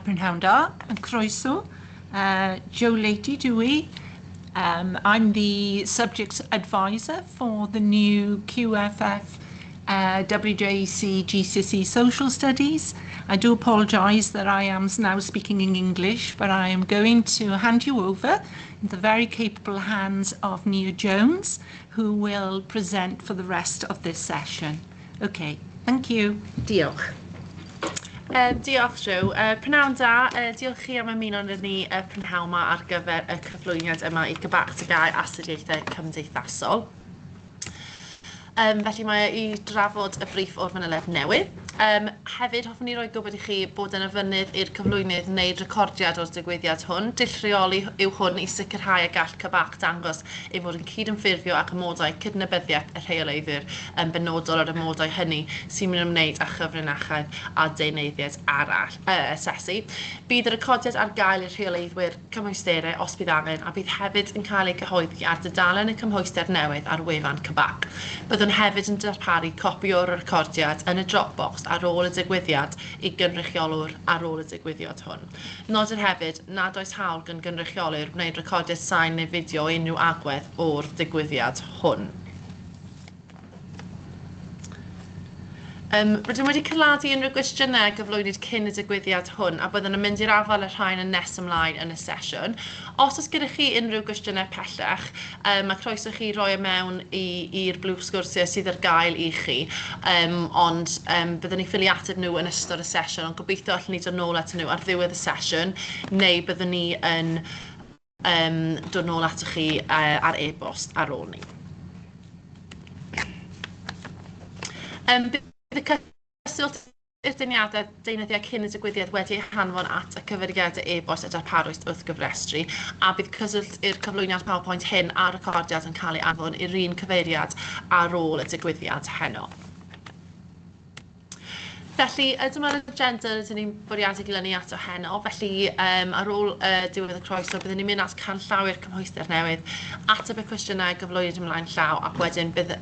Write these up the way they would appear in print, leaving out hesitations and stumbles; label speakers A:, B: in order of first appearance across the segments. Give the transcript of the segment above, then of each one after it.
A: Prynhawn da and croeso. Jo Laity dw i. I'm the subject advisor for the new QFF WJEC GCSE Social Studies. I do apologise that I am now speaking in English, but I am going to hand you over in the very capable hands of Nia Jones, who will present for the rest of this session. Okay, thank you.
B: Diolch. Diolch, Jo. Prynhawn da. Diolch chi am ymuno â ni y prynhawn yma ar gyfer y cyflwyniad yma i CBAC TGAU Astudiaethau Cymdeithasol. Felly mae i drafod y briff o'r fanyleb newydd. Hefyd, hoffwn i roi gwybod i chi bod yna fynydd i'r cyflwynydd wneud recordiad o'r digwyddiad hwn. Dull rheoli yw hwn i sicrhau y gall CBAC dangos ei fod yn cydymffurfio ag amodau cydnabyddiaeth y rheoleiddwyr yn benodol ar amodau hynny sy'n mynd ymwneud â chyfrinachedd a deunyddiau arall asesu. Bydd y recordiad ar gael i'r rheoleiddwyr cymwysterau os bydd angen, a bydd hefyd yn cael ei gyhoeddi ar dudalen y cymhwyster newydd ar wefan CBAC. Byddwn hefyd yn darparu copi o'r recordiad yn y Dropbox ar ôl y digwyddiad i gynrychiolwr ar ôl y digwyddiad hwn. Nodir hefyd nad oes hawl gan gynrychiolwyr wneud recordiad sain neu fideo o unrhyw agwedd o'r digwyddiad hwn. Rydym wedi coladu unrhyw gwestiynau a gyflwynwyd cyn y digwyddiad hwn a byddwn yn mynd i'r afael â rhain yn nes ymlaen yn y sesiwn. Os oes gyda chi unrhyw gwestiynau pellach, mae croeso chi roi e mewn i'r blwch sgwrsiau sydd ar gael i chi, ond byddwn ni ffili ateb nhw yn ystod y sesiwn, ond gobeithio allwn ni dod nôl atyn nhw ar ddiwedd y sesiwn, neu byddwn ni yn dod nôl atoch chi ar e-bost ar ôl ni. Bydd y cyswllt i'r deuniadau deunyddiau cyn y digwyddiad wedi eu hanfon at y cyfeiriadau e-bost a darparwyd wrth gyfrestru, a bydd cyswllt i'r cyflwyniad PowerPoint hyn a'r recordiad yn cael ei anfon i'r un cyfeiriad ar ôl y digwyddiad heno. Felly, dyma'r agenda rydyn ni'n bwriadu glynu ato heno. Felly, ar ôl diwedd y croeso, byddwn ni'n mynd at canllawiau'r cymhwyster newydd, ateb y cwestiynau gyflwynwyd ymlaen llaw, ac wedyn bydd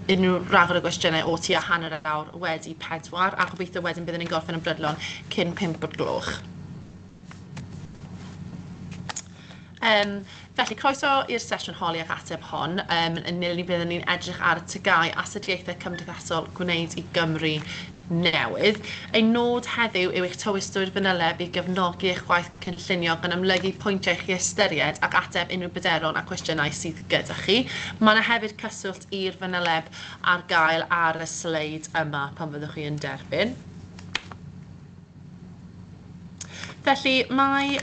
B: unrhyw ragor o gwestiynau o tua 4:30, a gobeithio wedyn byddwn ni'n gorffen yn brydlon cyn 5 o'r gloch. Felly, croeso i'r sesiwn holi ac ateb hon. Yn nilyn byddwn ni'n edrych ar y TGAU astudiaethau cymdeithasol Gwneud i Gymru newydd. Ein nod heddiw yw eich tywys drwy'r fanyleb i gefnogi eich gwaith cynllunio gan amlygu pwyntiau chi ystyried ac ateb unrhyw bryderon a cwestiynau sydd gyda chi. Mae yna hefyd cyswllt i'r fanyleb ar gael ar y sleid yma pan fyddwch chi yn derbyn. Felly, mae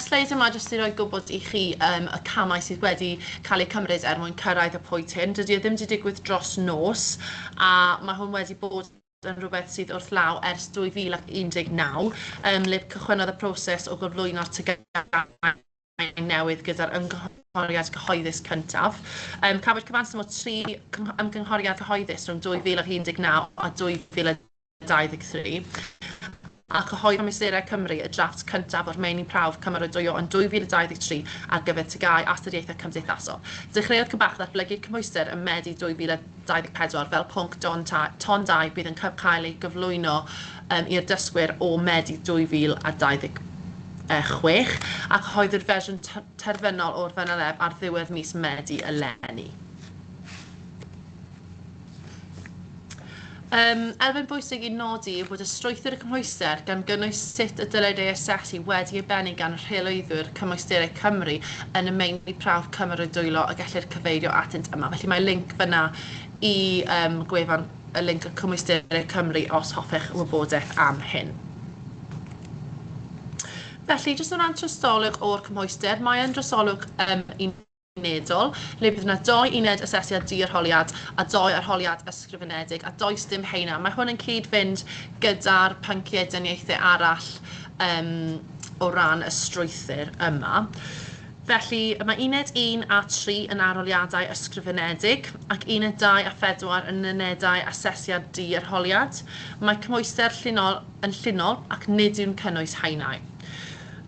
B: sleid yma jyst i roi gwybod i chi y camau sydd wedi cael eu cymryd er mwyn cyrraedd y pwynt hyn. Dydy o ddim wedi digwydd dros nos, a mae hwn wedi bod yn rhywbeth sydd wrth law ers 2019, le cychwynnodd y proses o gyflwyno'r TGAU newydd gyda'r ymgynghoriad cyhoeddus cyntaf. Cafwyd cyfanswm o tri ymgynghoriad cyhoeddus rhwng 2019 a 2023, a cyhoeddi Cymwysterau Cymru y drafft cyntaf o'r meini prawf cymeradwyo yn 2023 ar gyfer TGAU astudiaethau cymdeithasol. Dechreuodd CBAC ddatblygu'r cymhwyster ym Medi 2024 fel pwnc ton 2 bydd yn cael ei gyflwyno i'r dysgwyr o Medi 2026 a cyhoeddi'r fersiwn terfynol o'r fanyleb ar ddiwedd mis Medi eleni. Elfen bwysig i nodi yw bod y strwythur y cymhwyster, gan gynnwys sut y dylid ei asesu, wedi ei bennu gan rheoleiddwyr Cymwysterau Cymru yn y meini prawf cymeradwyo y gellir cyfeirio atynt yma. Felly mae link fyna i gwefan y link y Cymwysterau Cymru os hoffech wybodaeth am hyn. Felly, jyst o ran trosolwg o'r cymhwyster, mae yn drosolwg unedol, lle bydd yna dou uned asesiad di-arholiad a dou arholiad ysgrifenedig, a does dim haenau. Mae hwn yn cyd-fynd gyda'r pynciau dyniaethau arall o ran y strwythur yma. Felly, mae uned 1 a 3 yn arholiadau ysgrifenedig ac uned 2 a 4 yn unedau asesiad di-arholiad. Mae cymhwyster llinol yn llinol ac nid yw'n cynnwys haenau.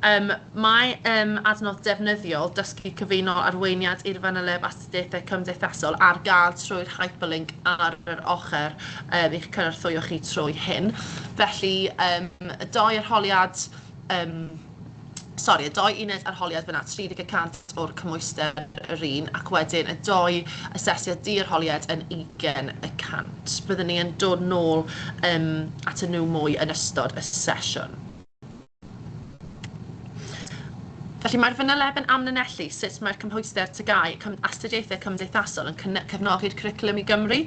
B: Um, mae um, adnodd defnyddiol dysgu cyfunol arweiniad i'r fanyleb astudiaethau cymdeithasol ar gael trwy'r hyperlink ar yr ochr um, i'ch cynorthwyo chi trwy hyn. Felly, um, y doi arholiad, um, sori, y doi uned arholiad fyna, 30 y cant o'r cymhwyster yr un, ac wedyn y doi asesiad di-arholiad yn 20 y cant. Byddwn ni yn dod nôl um, at y nhw mwy yn ystod y sesiwn. Felly mae'r fanyleb yn amlinellu sut mae'r cymhwyster TGAU cym astudiaethau cymdeithasol yn cefnogi'r cwricwlwm i Gymru.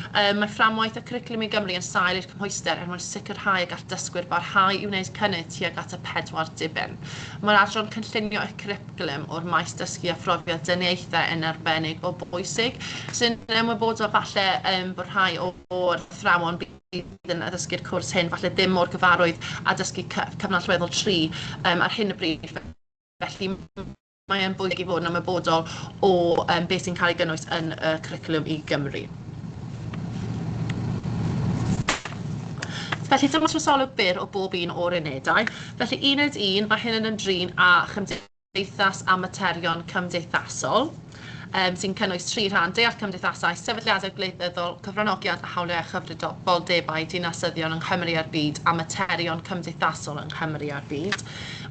B: Um, mae fframwaith y cwricwlwm i Gymru yn sail i'r cymhwyster er mwyn sicrhau y gall dysgwyr barhau i wneud cynnydd tuag at y pedwar diben. Mae'r adran cynllunio y cwricwlwm o'r maes dysgu a phrofiad dyniaethau yn arbennig o bwysig, sy'n ymwybodol falle um, bod rhai o'r athrawon sydd yn addysgu'r cwrs hyn, falle ddim mor gyfarwydd â dysgu cyfnod allweddol 3 um, ar hyn o bryd. Felly mae e'n bwysig i fod yn ymwybodol o um, beth sy'n cael ei gynnwys yn y cwricwlwm i Gymru. Felly dyma trosolwg byr o bob un o'r unedau. Felly uned 1, mae hyn yn ymdrin â chymdeithas a materion cymdeithasol, um, sy'n cynnwys tri rhan, deall cymdeithasau, sefydliadau gwleidyddol, cyfranogiad a hawliau a chyfrifoldebau dinasyddion yng Nghymru a'r byd, a materion cymdeithasol yng Nghymru a'r byd.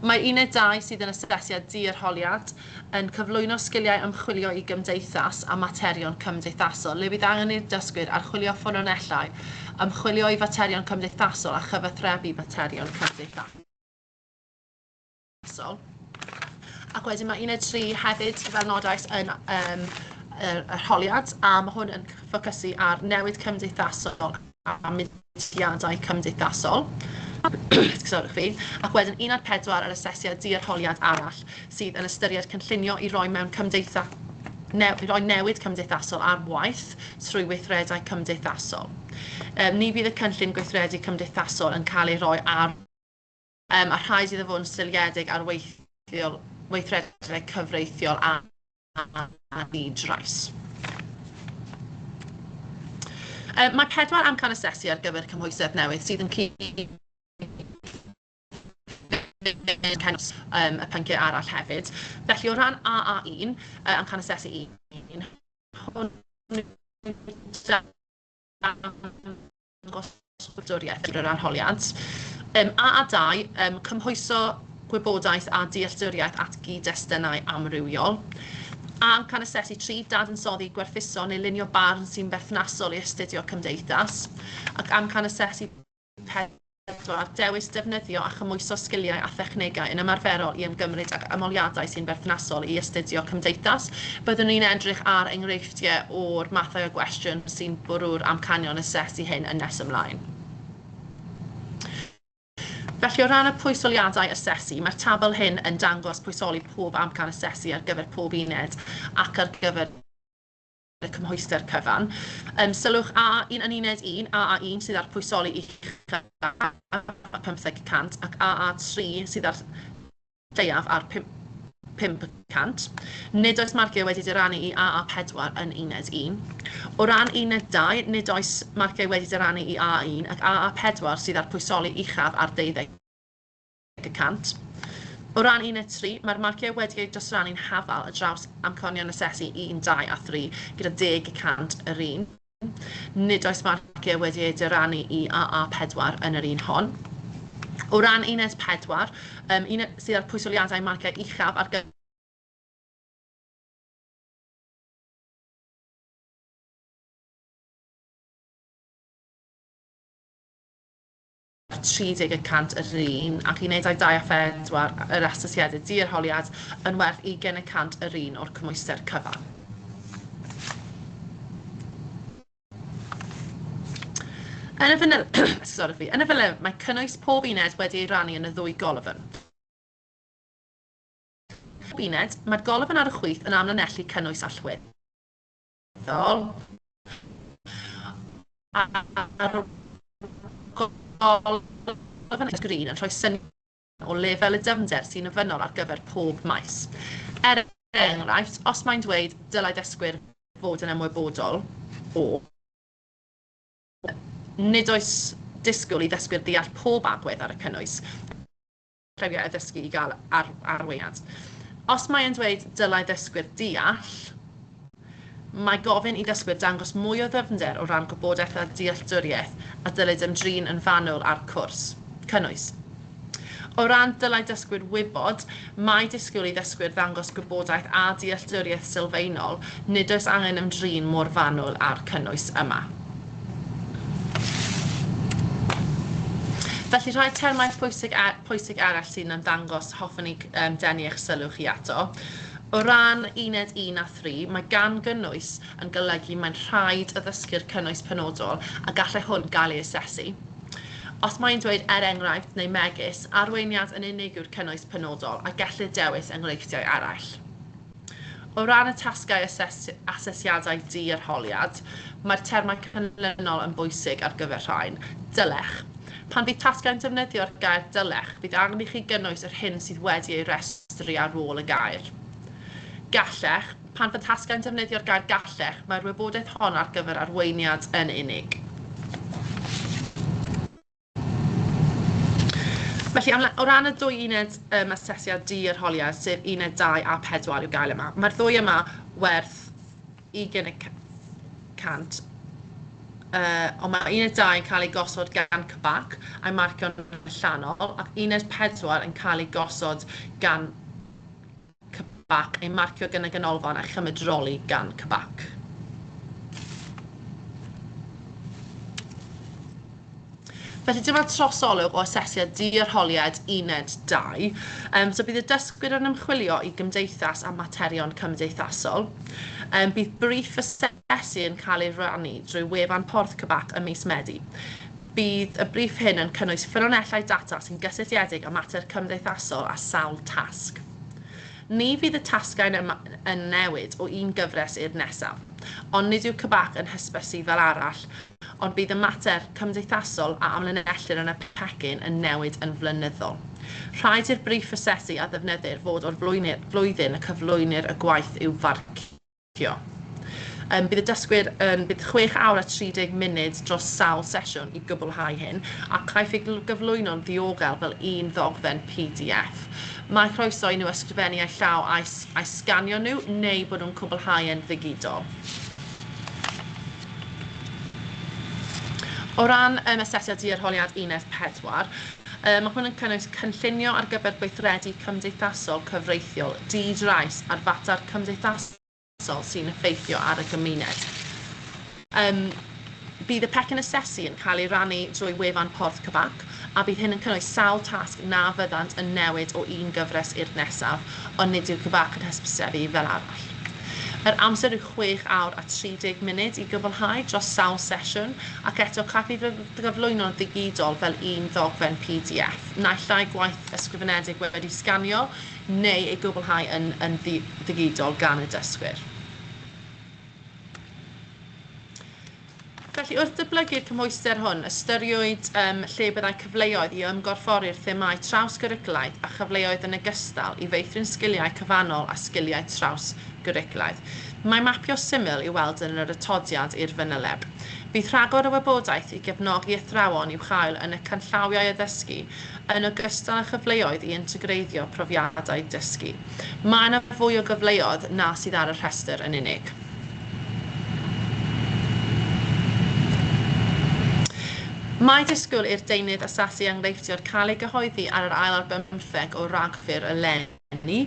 B: Mae uned 2 sydd yn asesiad di-arholiad yn cyflwyno sgiliau ymchwilio i gymdeithas a materion cymdeithasol, le bydd angen i'r dysgwyr archwilio ffynonellau, ymchwilio i faterion cymdeithasol a chyfathrebu materion cymdeithasol. Cymdeithasol. Ac wedyn mae uned 3 hefyd, fel nodais, yn um, yr arholiad, a mae hwn yn ffocysu ar newid cymdeithasol a mudiadau cymdeithasol. Sorry fi. Ac wedyn un ar pedwar yr asesiad di-arholiad arall sydd yn ystyried cynllunio i roi mewn cymdeitha ne i roi newid cymdeithasol ar waith trwy weithredau cymdeithasol. Um, ni fydd y cynllun gweithredu cymdeithasol yn cael ei roi ar um, a rhaid iddo fod yn seiliedig ar weithiol, weithredau cyfreithiol a, a ddi-drais. Um, mae pedwar amcan asesu ar gyfer cymhwysedd newydd sydd yn cyd cynnwys um, y pynciau arall hefyd. Felly o ran AA1, uh, amcan asesu 1, hwn dangos yr arholiad. Um, AA2, um, cymhwyso gwybodaeth a dealltwriaeth at gyd-destunau amrywiol. A amcan asesu 3, dadansoddi, gwerthuso neu lunio barn sy'n berthnasol i astudio cymdeithas. Ac amcan asesu 4, dewis, defnyddio a chymhwyso sgiliau a thechnegau yn ymarferol i ymgymryd ag ymholiadau sy'n berthnasol i astudio cymdeithas. Byddwn ni'n edrych ar enghreifftiau o'r mathau o gwestiwn sy'n bwrw'r amcanion asesu hyn yn nes ymlaen. Felly, o ran y pwysoliadau asesu, mae'r tabl hyn yn dangos pwysoli pob amcan asesu ar gyfer pob uned ac ar gyfer y cymhwyster cyfan. Um, sylwch A1 yn uned 1, AA1 sydd ar pwysoli uchaf 15% ac AA3 sydd ar lleiaf ar 5%. Nid oes marciau wedi dyrannu i AA4 yn uned 1. O ran uned 2, nid oes marciau wedi dyrannu i A1 ac AA4 sydd ar pwysoli uchaf ar 12 y cant. O ran uned 3, mae'r marciau wedi eu dosrannu'n hafal ar draws amcanion asesu 1, 2 a 3 gyda 10 y cant yr un. Nid oes marciau wedi eu dyrannu i AA4 yn yr un hon. O ran uned 4, um, uned sydd â'r pwysoliadau marciau uchaf ar gyfer 30 y cant yr un, ac unedau 2 a 4 yr asesiadau di-arholiad yn werth 20 y cant yr un o'r cymhwyster cyfan. Yn y fanyleb, sorry fi, yn y fanyleb mae cynnwys pob uned wedi ei rannu yn y ddwy golofn. Pob uned, mae'r golofn ar y chwith yn amlinellu cynnwys allweddol, a'r golofn sgrin yn rhoi syniad o lefel y dyfnder sy'n ofynnol ar gyfer pob maes. Er enghraifft, os mae'n dweud dylai dysgwyr fod yn ymwybodol o, nid oes disgwyl i ddysgwyr ddeall pob agwedd ar y cynnwys. canllawiau addysgu i gael ar arweiniad. Os mae e'n dweud dylai ddysgwyr deall, mae gofyn i ddysgwyr dangos mwy o ddyfnder o ran gwybodaeth a dealltwriaeth a dylid ymdrin yn fanwl â'r cwrs. Cynnwys. O ran dylai dysgwyr wybod, mae disgwyl i ddysgwyr ddangos gwybodaeth a dealltwriaeth sylfaenol, nid oes angen ymdrin mor fanwl â'r cynnwys yma. Felly, rhai termau pwysig, pwysig arall sy'n ymddangos hoffwn i denu eich sylw chi ato. O ran uned 1 a 3, mae gan gynnwys yn golygu mae'n rhaid addysgu'r cynnwys penodol a gallai hwn gael ei asesu. Os mae'n dweud er enghraifft neu megis, arweiniad yn unig yw'r cynnwys penodol a gellir dewis enghreifftiau arall. O ran y tasgau asesiadau di-arholiad, mae'r termau canlynol yn bwysig ar gyfer rhain. Dylech. Pan fydd tasgau'n defnyddio'r gair dylech, bydd angen i chi gynnwys yr hyn sydd wedi ei restru ar ôl y gair. Gallech. Pan fydd tasgau'n defnyddio'r gair gallech, mae'r wybodaeth hon ar gyfer arweiniad yn unig. Felly, o ran y ddwy uned asesiad di-arholiad, sef uned 2 a 4 i'w gael yma, mae'r ddwy yma werth 20 y cant, ond mae uned 2 yn cael ei gosod gan CBAC a'i marcio'n allanol, ac uned 4 yn cael ei gosod gan CBAC, ei marcio gan y ganolfan a'i chymedroli gan CBAC. Felly dyma trosolwg o asesiad di-arholiad uned 2. So bydd y dysgwyr yn ymchwilio i gymdeithas a materion cymdeithasol. Bydd briff asesu yn cael ei rannu drwy wefan Porth CBAC ym mis Medi. Bydd y briff hyn yn cynnwys ffynonellau data sy'n gysylltiedig â mater cymdeithasol a sawl tasg. Ni fydd y tasgau'n yn newid o un gyfres i'r nesaf, ond nid yw CBAC yn hysbysu fel arall, ond bydd y mater cymdeithasol a amlinellir yn y pecyn yn newid yn flynyddol. Rhaid i'r briff asesu a ddefnyddir fod o'r flwyddyn y cyflwynir y gwaith i'w farcio. Bydd y dysgwyr yn, bydd 6 awr a 30 munud dros sawl sesiwn i gwblhau hyn, a caiff ei gyflwyno'n ddiogel fel un ddogfen PDF. Mae croeso i nhw ysgrifennu â llaw a'i, a'i sganio nhw neu bod nhw'n cwblhau e'n ddigidol. O ran asesiad di-arholiad uned 4, mae hwn yn cynnwys cynllunio ar gyfer gweithredu cymdeithasol cyfreithiol di-drais ar fater cymdeithasol sy'n effeithio ar y gymuned. Bydd y pecyn asesu yn cael ei rannu drwy wefan Porth CBAC, a bydd hyn yn cynnwys sawl tasg na fyddant yn newid o un gyfres i'r nesaf, ond nid yw CBAC yn hysbysebu fel arall. Yr amser yw 6 awr a 30 munud i gyflhau dros sawl sesiwn, ac eto caiff ei gyflwyno'n ddigidol fel un ddogfen PDF, naill ai gwaith ysgrifenedig wedi sganio neu ei gwblhau yn ddigidol gan y dysgwyr. Felly, wrth dyblygu'r cymhwyster hwn, ystyriwyd lle byddai cyfleoedd i ymgorffori'r themâu traws-gwricwlaidd a chyfleoedd yn ogystal i feithrin sgiliau cyfannol a sgiliau traws-gwricwlaidd. Mae mapio syml i'w weld yn yr atodiad i'r fanyleb. Bydd rhagor o wybodaeth i gefnogi athrawon i'w chael yn y canllawiau addysgu, yn ogystal â chyfleoedd i integreiddio profiadau dysgu. Mae yna fwy o gyfleoedd na sydd ar y rhestr yn unig. Mae disgwyl i'r deunydd asesu enghreifftiol cael ei gyhoeddi ar yr ail ar bymtheg o Ragfyr eleni.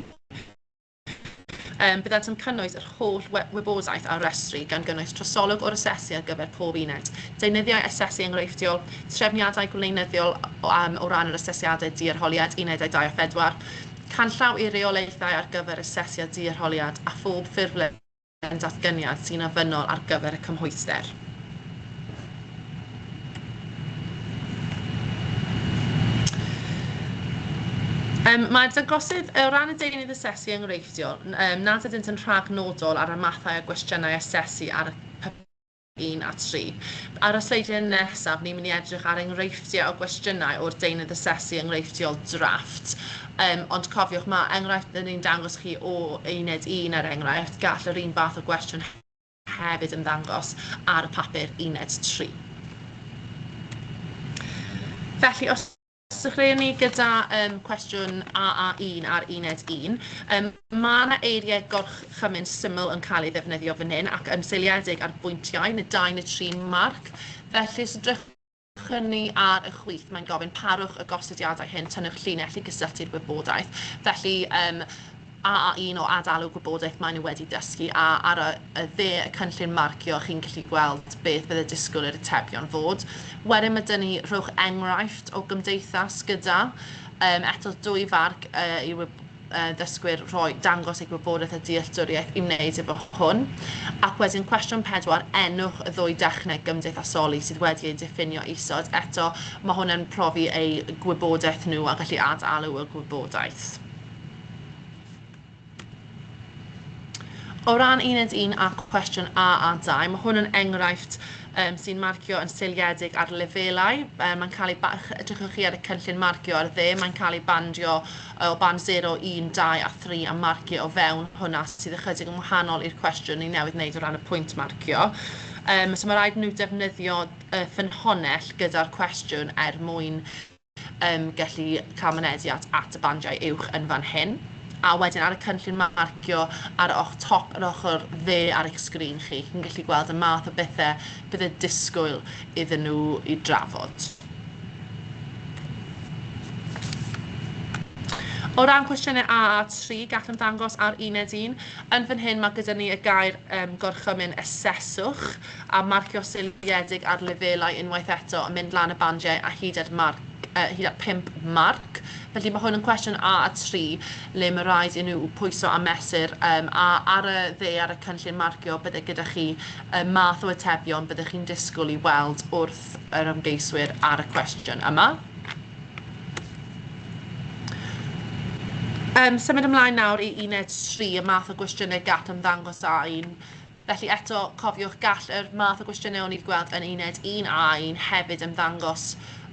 B: Byddant yn cynnwys yr holl wybodaeth a restru, gan gynnwys trosolwg o'r asesu ar gyfer pob uned, deunyddiau asesu enghreifftiol, trefniadau gweinyddiol o ran yr asesiadau di-arholiad unedau 2 a 4, canllaw i reolaethau ar gyfer asesiad di-arholiad a phob ffurflen datganiad sy'n ofynnol ar gyfer y cymhwyster. Mae'r dangosydd o ran y deunydd asesu enghreifftiol nad ydynt yn rhagnodol ar y mathau o gwestiynau asesu ar y 1 a 3. Ar y sleidiau nesaf, ni'n mynd i edrych ar enghreifftiau o gwestiynau o'r deunydd asesu enghreifftiol drafft. Ond cofiwch, mae enghraifft yn ni'n dangos chi o uned 1 er enghraifft, gall yr un fath o gwestiwn hefyd ymddangos ar y papur uned 3. Felly, os Dechreuwn ni gyda cwestiwn AA1 ar uned 1. Mae 'na eiriau gorchymyn syml yn cael ei ddefnyddio fan hyn ac yn seiliedig ar bwyntiau, neu 2 neu 3 marc. Felly, os edrychwn ni ar y chwith, mae'n gofyn parwch y gosodiadau hyn, tynnwch llinell i gysylltu'r wybodaeth. Felly, AA1 o adalw gwybodaeth maen nhw wedi dysgu, a ar y dde y cynllun marcio chi'n gallu gweld beth fydde disgwyl i'r atebion fod. Wedyn mae 'da ni rhowch enghraifft o gymdeithas gyda, eto 2 farc i ddysgwyr rhoi, dangos eu gwybodaeth a dealltwriaeth i wneud efo hwn. Ac wedyn cwestiwn 4, enwch y ddwy dechneg gymdeithasoli sydd wedi eu diffinio isod. Eto, mae hwn yn profi eu gwybodaeth nhw a gallu adalw y gwybodaeth. O ran uned 1 a cwestiwn AA2, mae hwn yn enghraifft sy'n marcio yn seiliedig ar lefelau. Mae'n cael ei, edrychwch chi ar y cynllun marcio ar y dde, mae'n cael ei bandio o band 0, 1, 2 a 3 a marcio o fewn hwnna sydd ychydig yn wahanol i'r cwestiwn ni newydd wneud o ran y pwynt marcio. So mae rhaid nhw defnyddio y ffynhonnell gyda'r cwestiwn er mwyn gallu cael mynediad at y bandiau uwch yn fan hyn. A wedyn ar y cynllun marcio ar o'ch top yr ochr dde ar eich sgrin chi, chi'n gallu gweld y math o bethau bydd y disgwyl iddyn nhw i drafod. O ran cwestiynau AA3, gall ymddangos ar uned 1. Yn fan hyn mae gyda ni y gair gorchymyn aseswch a marcio seiliedig ar lefelau unwaith eto yn mynd lan y bandiau a hyd at marc, hyd at 5 marc. Felly mae hwn yn cwestiwn AA3 le mae rhaid i nhw pwyso a mesur a ar y dde ar y cynllun marcio bydde gyda chi y math o atebion byddech chi'n disgwyl i weld wrth yr ymgeiswyr ar y cwestiwn yma. Symud ymlaen nawr i uned 3, y math o gwestiynau gall ymddangos â un. Felly eto, cofiwch, gall yr math o gwestiynau o'n i wedi gweld yn uned 1 a 1 hefyd ymddangos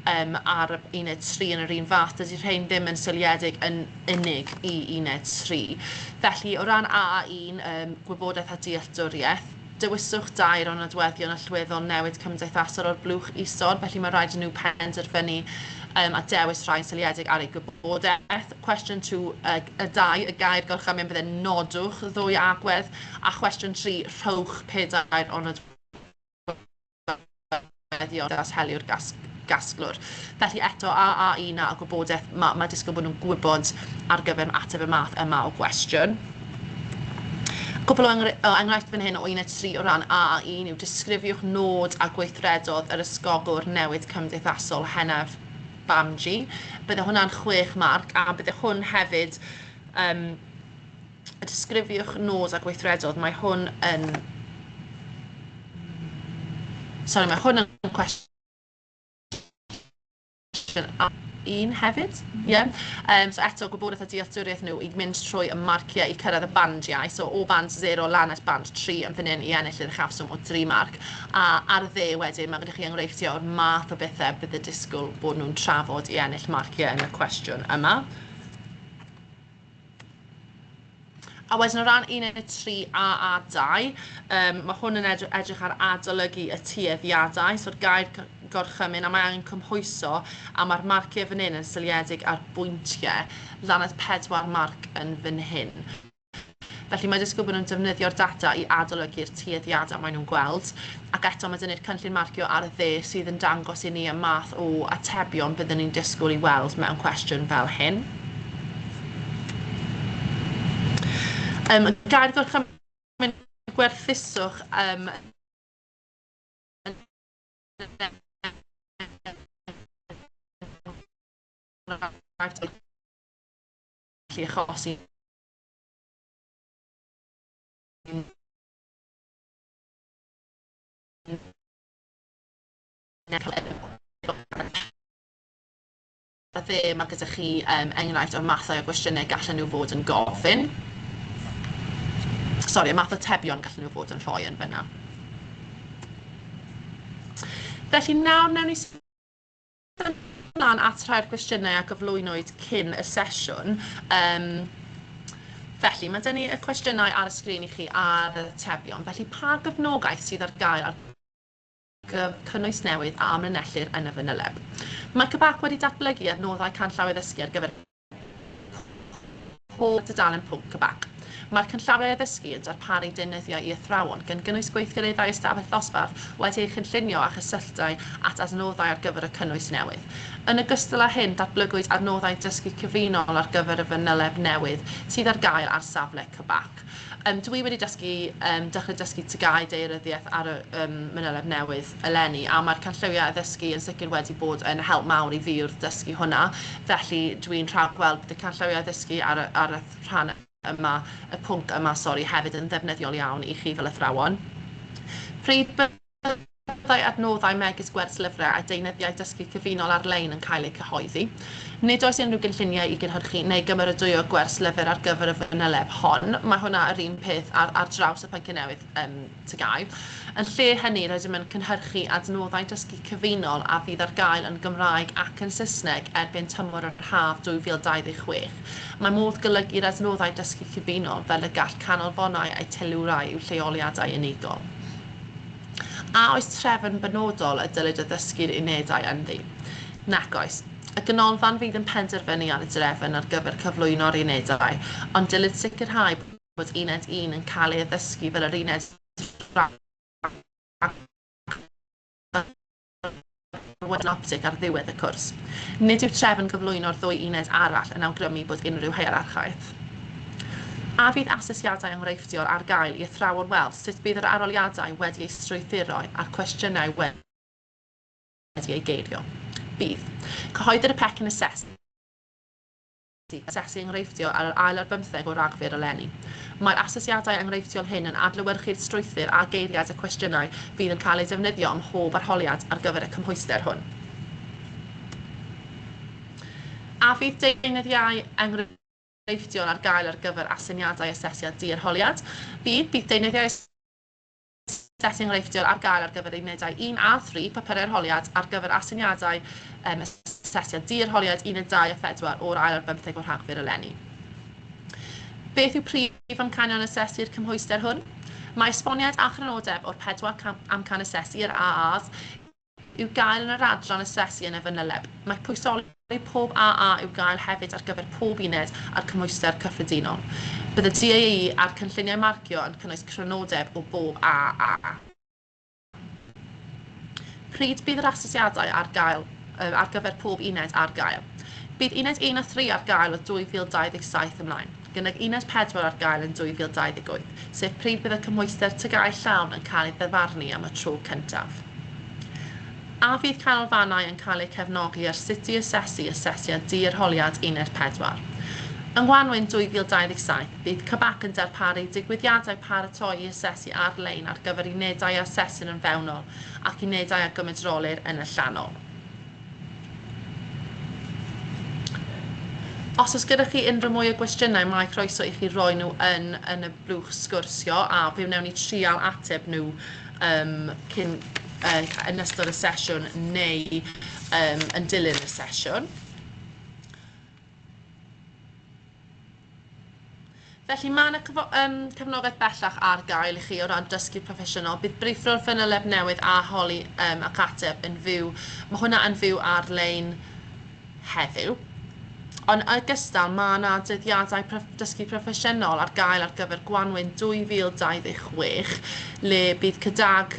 B: ar uned 3 yn yr un fath. Dydy rhain ddim yn seiliedig yn unig i uned 3. Felly, o ran AA1, gwybodaeth a dealltwriaeth, dewiswch dair o nodweddion allweddol newid cymdeithasol o'r blwch isod, felly mae rhaid i nhw penderfynu a dewis rhai yn seiliedig ar eu gwybodaeth. Cwestiwn 2, y 2, y gair gorchymyn bydde nodwch ddwy agwedd, a chwestiwn 3, rhowch pedair o nodweddion heliwr gasglwr. Felly eto, AA1 a gwybodaeth, mae disgwyl bod nhw'n gwybod ar gyfer ateb y math yma o gwestiwn. Cwpl o enghraifft fan hyn o uned 3 o ran AA1 yw disgrifiwch nod a gweithredodd yr ysgogwr newid cymdeithasol henaf Bamji. Bydde hwnna'n 6 marc, a bydde hwn hefyd, disgrifiwch nod a gweithredodd, mae hwn yn... Sorry, mae hwn yn cwestiwn A1 hefyd, ie. Yeah. So eto, gwybodaeth a dealltwriaeth nhw i mynd trwy y marciau i cyrraedd y bandiau, so o band 0 lan at band 3 yn fan hyn i ennill yr uchafswm o 3 marc. A ar y dde wedyn, mae gyda chi enghreifftiau o'r math o bethau bydd y disgwyl bod nhw'n trafod i ennill marciau yn y cwestiwn yma. A wedyn o ran uned 3 AA2, mae hwn yn edrych ar adolygu y tueddiadau, so'r gair gorchymyn, a mae angen cymhwyso, a mae'r marciau fan hyn yn seiliedig ar bwyntiau, lan at 4 marc yn fan hyn. Felly mae disgwyl bod nhw'n defnyddio'r data i adolygu'r tueddiadau maen nhw'n gweld, ac eto mae dynnu'r cynllun marcio ar y dde sydd yn dangos i ni y math o atebion byddwn ni'n disgwyl i weld mewn cwestiwn fel hyn. Gair gorchymyn gwerthuswch gallu achosi Y dde mae gyda chi enghraifft o'r mathau o gwestiynau gallen nhw fod yn gofyn. Sori, y math o atebion gallen nhw fod yn rhoi yn fan'na. Felly nawr wnawn ni symud ymlaen at rhai o'r gwestiynau a gyflwynwyd cyn y sesiwn. Felly, mae 'da ni y cwestiynau ar y sgrin i chi a'r atebion. Felly, pa gefnogaeth sydd ar gael ar cynnwys newydd a amlinellir yn y fanyleb. Mae CBAC wedi datblygu adnoddau canllaw addysgu ar gyfer pob tudalen pwnc CBAC. Mae'r canllawiau addysgu yn darparu deunyddiau i athrawon gan gynnwys gweithgareddau ystafell ddosbarth wedi eu chynllunio a chysylltau at adnoddau ar gyfer y cynnwys newydd. Yn ogystal â hyn, datblygwyd adnoddau dysgu cyfunol ar gyfer y fanyleb newydd sydd ar gael ar safle CBAC. Dwi wedi dysgu, dechrau dysgu TGAU daearyddiaeth ar y manyleb newydd eleni, a mae'r canllawiau addysgu yn sicr wedi bod yn help mawr i fi wrth dysgu hwnna, felly dwi'n rhagweld bydd y canllawiau addysgu ar y, ar y rhan yma, y pwnc yma, sori, hefyd yn ddefnyddiol iawn i chi fel athrawon. Pryd byddai adnoddau megis gwerslyfrau a deunyddiau dysgu cyfunol ar-lein yn cael eu cyhoeddi? Nid oes unrhyw gynlluniau i gynhyrchu neu gymeradwyo gwerslyfr ar gyfer y fanyleb hon. Mae hwnna yr un peth ar, ar draws y pynciau newydd TGAU. Yn lle hynny, rydym yn cynhyrchu adnoddau dysgu cyfunol a fydd ar gael yn Gymraeg ac yn Saesneg erbyn tymor yr haf 2026. Mae modd golygu'r adnoddau dysgu cyfunol fel y gall canolfannau eu teilwra i'w lleoliadau unigol. A oes trefn benodol y dylid addysgu'r unedau ynddi? Nac oes. Y ganolfan fydd yn penderfynu ar y drefn ar gyfer cyflwyno'r unedau, ond dylid sicrhau bod uned 1 yn cael ei addysgu fel yr uned synoptig ar ddiwedd y cwrs. Nid yw trefn gyflwyno'r ddwy uned arall yn awgrymu bod unrhyw hierarchaeth. A fydd asesiadau enghreifftiol ar gael i athrawon weld sut bydd yr arholiadau wedi eu strwythuro a'r cwestiynau wedi eu geirio? Bydd. Cyhoeddir y pecyn asesu, asesu enghreifftiol ar yr ail ar bymtheg o Ragfyr eleni. Mae'r asesiadau enghreifftiol hyn yn adlewyrchu'r strwythur a geiriad y cwestiynau fydd yn cael eu defnyddio ym mhob arholiad ar gyfer y cymhwyster hwn. A fydd deunyddiau enghreifftiol ar gael ar gyfer aseiniadau asesiad di-arholiad? Bydd, bydd deunyddiau asesu enghreifftiol ar gael ar gyfer unedau 1 a 3 papurau arholiad ar gyfer aseiniadau asesiad di-arholiad uned 2 a 4 o'r ail ar bymtheg o Rhagfyr eleni. Beth yw prif amcanion asesu'r cymhwyster hwn? Mae esboniad a chrynodeb o'r pedwar amcan asesu yr AAs i'w gael yn yr adran asesu yn y fanyleb. Mae pwysoli pob AA i'w gael hefyd ar gyfer pob uned a'r cymhwyster cyffredinol. Bydd y DAE a'r cynlluniau marcio yn cynnwys crynodeb o bob AA. Pryd bydd yr asesiadau ar gael ar gyfer pob uned ar gael? Bydd uned 1 a 3 ar gael o 2027 ymlaen, gydag uned 4 ar gael yn 2028, sef pryd bydd y cymhwyster TGAU llawn yn cael ei ddyfarnu am y tro cyntaf. A fydd canolfannau yn cael eu cefnogi ar sut i asesu asesiad di-arholiad uned 4? Yng Ngwanwyn 2027, bydd CBAC yn darparu digwyddiadau paratoi i asesu ar-lein ar gyfer unedau a asesir yn fewnol ac unedau a gymedrolir yn allanol. Os oes gyda chi unrhyw mwy o gwestiynau, mae croeso i chi roi nhw yn, yn y blwch sgwrsio a fe wnawn ni trial ateb nhw cyn, yn ystod y sesiwn neu yn dilyn y sesiwn. Felly mae yna cefnogaeth bellach ar gael i chi o ran dysgu proffesiynol. Bydd briffro'r fanyleb newydd a holi ac ateb yn fyw. Mae hwnna yn fyw ar-lein heddiw. Ond ogystal, mae yna dyddiadau dysgu proffesiynol ar gael ar gyfer Gwanwyn 2026, le bydd cydag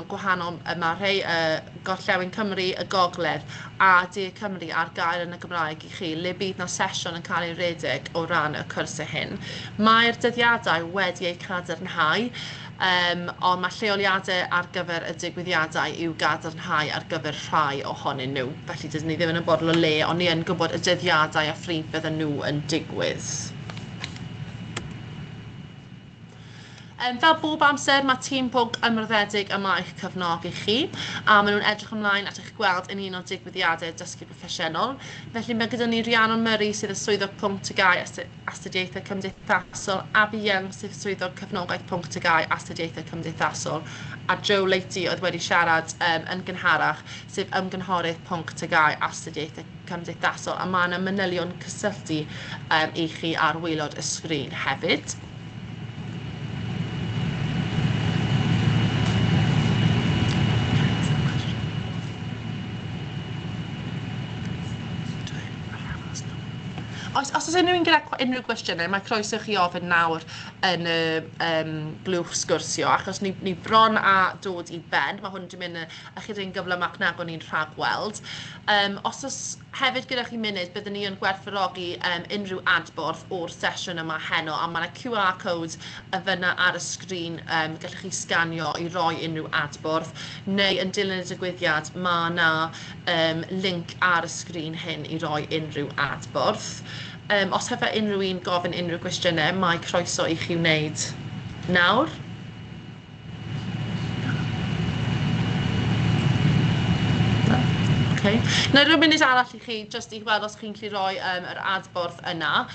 B: gwahanol, mae rhai Gorllewin Cymru, y Gogledd a De Cymru ar gael yn y Gymraeg i chi, le bydd na sesiwn yn cael ei redeg o ran y cwrsau hyn. Mae'r dyddiadau wedi eu cadarnhau, ond mae lleoliadau ar gyfer y digwyddiadau i'w gadarnhau ar gyfer rhai ohonyn nhw. Felly dydyn ni ddim yn ymwybodol o le, ond ni yn gwybod y dyddiadau a phryd bydden nhw yn digwydd. Fel bob amser, mae tîm pwnc ymroddedig yma i'ch cefnogi chi, a maen nhw'n edrych ymlaen at eich gweld yn un o'r digwyddiadau dysgu proffesiynol. Felly mae gyda ni Rhiannon Murray sydd y swyddog pwnc TGAU Astudiaethau Cymdeithasol, Abby Young sydd swyddog cefnogaeth pwnc TGAU Astudiaethau Cymdeithasol, a Joe Leaty oedd wedi siarad yn gynharach, sef ymgynghorydd pwnc TGAU Astudiaethau Cymdeithasol, a mae yna manylion cysylltu i chi ar waelod y sgrin hefyd. Os oes unrhyw un gyda unrhyw gwestiynau, mae croeso i chi ofyn nawr yn y blwch sgwrsio, achos ni bron â dod i ben. Mae hwn wedi mynd ychydig yn gyflymach nag o'n i'n rhagweld. Os oes hefyd gyda chi munud, byddwn ni yn gwerthfawrogi unrhyw adborth o'r sesiwn yma heno, a mae yna QR code y fyna ar y sgrin, gallwch chi sganio i roi unrhyw adborth, neu yn dilyn y digwyddiad, mae yna link ar y sgrin hyn i roi unrhyw adborth. Os hoffai unrhyw un gofyn unrhyw gwestiynau, mae croeso i chi wneud nawr. Okay. Na i roi munud arall i chi, jyst i weld os chi'n gallu rhoi yr adborth yna.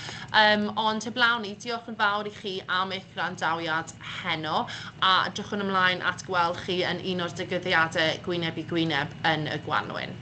B: Ond heblaw 'ny, diolch yn fawr i chi am eich gwrandawiad heno, a edrychwn ymlaen at gweld chi yn un o'r digwyddiadau gwyneb i gwyneb yn y gwanwyn.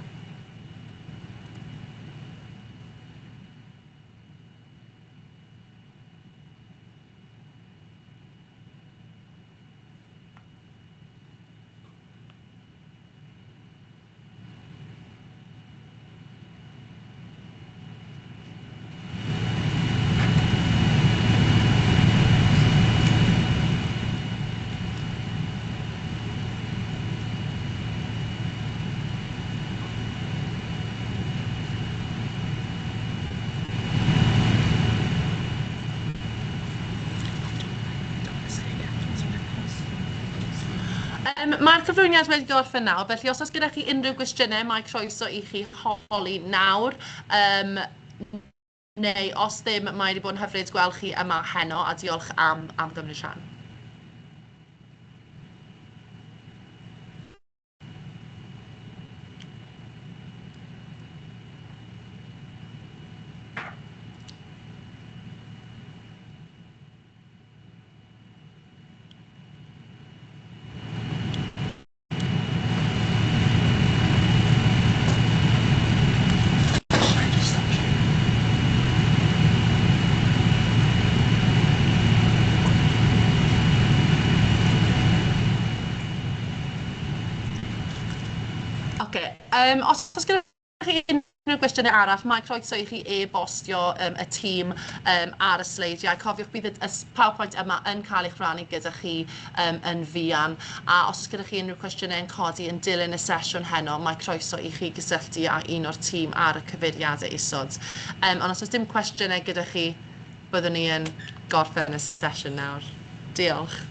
B: Mae'r cyflwyniad wedi gorffen nawr, felly os oes gyda chi unrhyw gwestiynau, mae croeso i chi holi nawr. Neu os ddim, mae wedi bod yn hyfryd gweld chi yma heno, a diolch am gymryd rhan.
C: Should I just stop sharing?
B: Ocê, os oes gyda chi unrhyw gwestiynau arall, mae croeso i chi e-bostio y tîm ar y sleidiau. Cofiwch bydd y PowerPoint yma yn cael eich rhannu gyda chi yn fuan. A os oes gyda chi unrhyw cwestiynau yn codi yn dilyn y sesiwn heno, mae croeso i chi gysylltu â un o'r tîm ar y cyfeiriadau isod. Ond os oes dim cwestiynau gyda chi, byddwn ni yn gorffen y sesiwn nawr. Diolch.